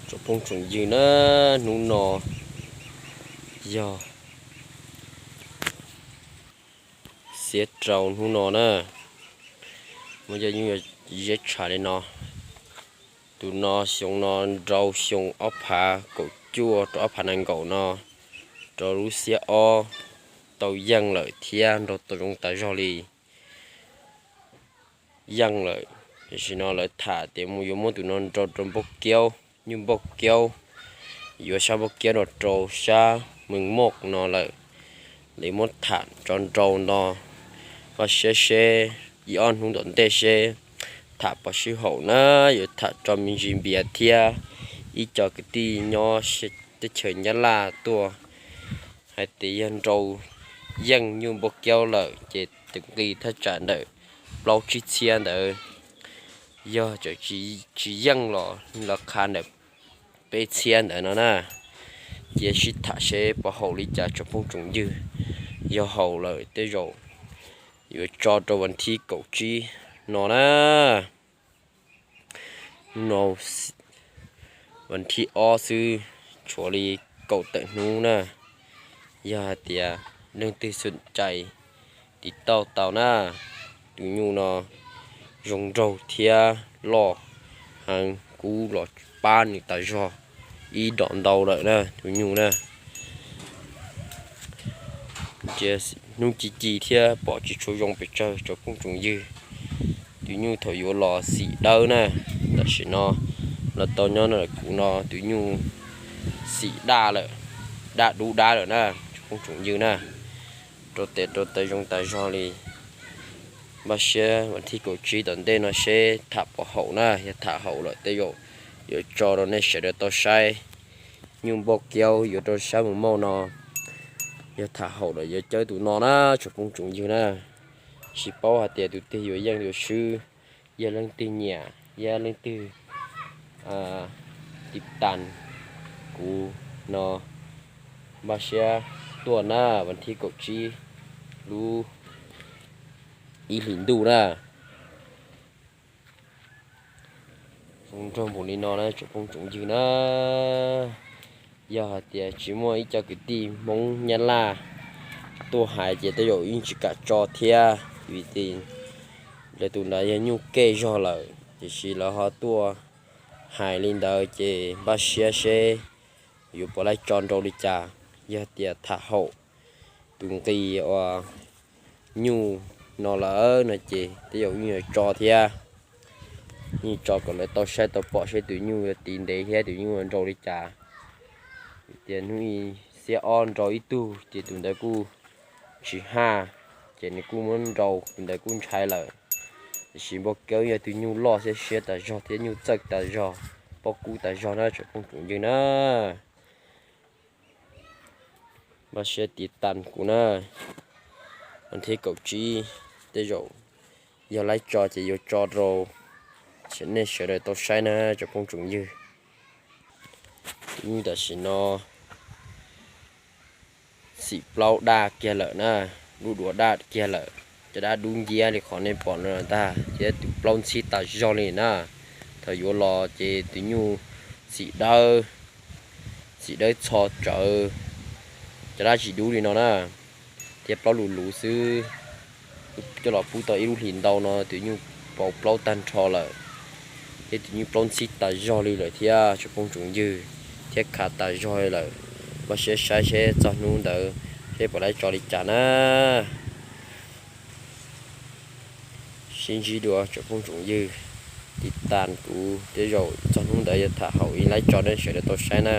Tsoom phooj tsoom ywg na, hnub no yog xiab rau hnub no na, muab coj nyuj ziab tshav li no. Tus no xyoo no nrau xyoo ob phav kaum cuaj rau ob phav nees nkaum no, rau lub xiab ob tau yeej lawm thiab nrau tau zoo tas zog li. Yeej lawm, tam sim no lawv tham tias mus yuav muab tus no nrau rau npauj kiaub, nyuj npauj kiaub, yuav sab npauj kiaub no rau sab Mees Moj no lawm. Lawv muab tham tso nrau no, koj siab seb ib ob hnub tom ntej seb tham puas sib haum na, yuav tham tso me ntsis npias thiab ib co kwv tij nyob teb chaws Nyab Laj tuaj hais tias yog nrau yeej nyuj npauj kiaub lawm ces tus nqi thaj tsam ntawm plaub tsib txhiab ntawd, yog tseem tsis yeej los los qha ntawm peb txhiab ntawd no na. Cia sib tham seb puas haum li cas tsoom phooj tsoom ywg. Yog haum lawm tej zaum yuav tso rau vas thib kaum tsib no na. Hnub no vas thib ob xwb, tshuav li kaum tawm hnub na. Yog hais tias leej twg xom cai tiv tauj tau na, tus nyuj no zoo nraug thiab loj heev, kub los pab nws tas zog ib dom ntau lawm na tus nyuj na. Hnub ci ci thiab pom tsis tshua zoo pes tsawg tsoom phooj tsoom ywg. Tus nyuj thaum yuav los xim dawb na, tam sim no los tau nyob no kuv no tus nyuj xim daj lawm, daj dub dab lawm na tsoom phooj tsoom ywg na. Rau tes rau taw zoo tas zog li. Npaj siab vas thib kaum tsib tom ntej no seb tham puas haum na, yog tham haum lawm tej zaum yuav tso rau nej sawv daws tau saib. Nyuj npauj kiaub yuav rau sab Mees Moj no, yog tham haum lawm yuav cawb tus no na tsoom phooj tsoom ywg na. Tsis paub hais tias tus twg yuav yeej yuav swb, yog leej twg nyiam, yog leej twg tiv tas kuv no, npaj siab tuaj na vas thib kaum tsib lub ib hlis ntuj na. Zoo nraug npaum li no na tsoom phooj tsoom ywg na. Yog hais tias tsis muaj ib co kwv tij Hmoob Nyab Laj tuaj hais ces tej zaum yeej tsis kam tso thiab, vim tias lawv tus ntawd yog nyuj kev zog lawm, tiam sis lawv ho tuaj hais li ntawd ces npaj siab seb yuav puas laib tso nrau li cas. Yog tias tham haum tus nqi uas nyuj no lawm no ces tej zaum yeej yuav tso thiab. Yeej tso kom lawv tau saib tau pom seb tus nyuj yuav tiv ntev thiab tus nyuj yuav nrau li cas. Tias hnub ib xiab ob nrau ib tug ces tus ntawd kuj tsis haj, ces nws kuj muab nrau, tus ntawd kuj ntshai lawm. Tiam sis npauj kiaub yog tus nyuj loj thiab siab tas zog thiab nyuj txawj tas zog, paub kub tas zog na tsoom phooj tsoom ywg na. Npaj siab tiv tas kuv na. Vas thib kaum tsib tej zaum yog laib tso ces yuav tso rau nej sawv daws tau saib na tsoom phooj tsoom ywg. Tus nyuj tam sim no xim plaub daj kiag lawm na, lub duav daj kiag lawm, cov dab dub nciab li qhov nej pom no ntag, thiab tus plaub ntxhib tas zog li na. Thaum yuav los ces tus nyuj xim dawb, xim dawb txho tsawv, cov dab tsis dub li no na, thiab plaub lus luv xwb. Coj los pub tau ib lub hlis ntau no tus nyuj pauv plaub tag nrho lawm, thiab tus nyuj plaub ntxhib tas zog li lawm thiab tsoom phooj tsoom ywg, thiab khav tas zog li lawm. Npaj siab saib seb txog hnub ntawd seb puas laib tso li cas na. Sib ntsib dua tsoom phooj tsoom ywg, tiv tas kuv tej zaum txog hnub ntawd yog tham haum yeej laib tso nej sawv daws tau saib na.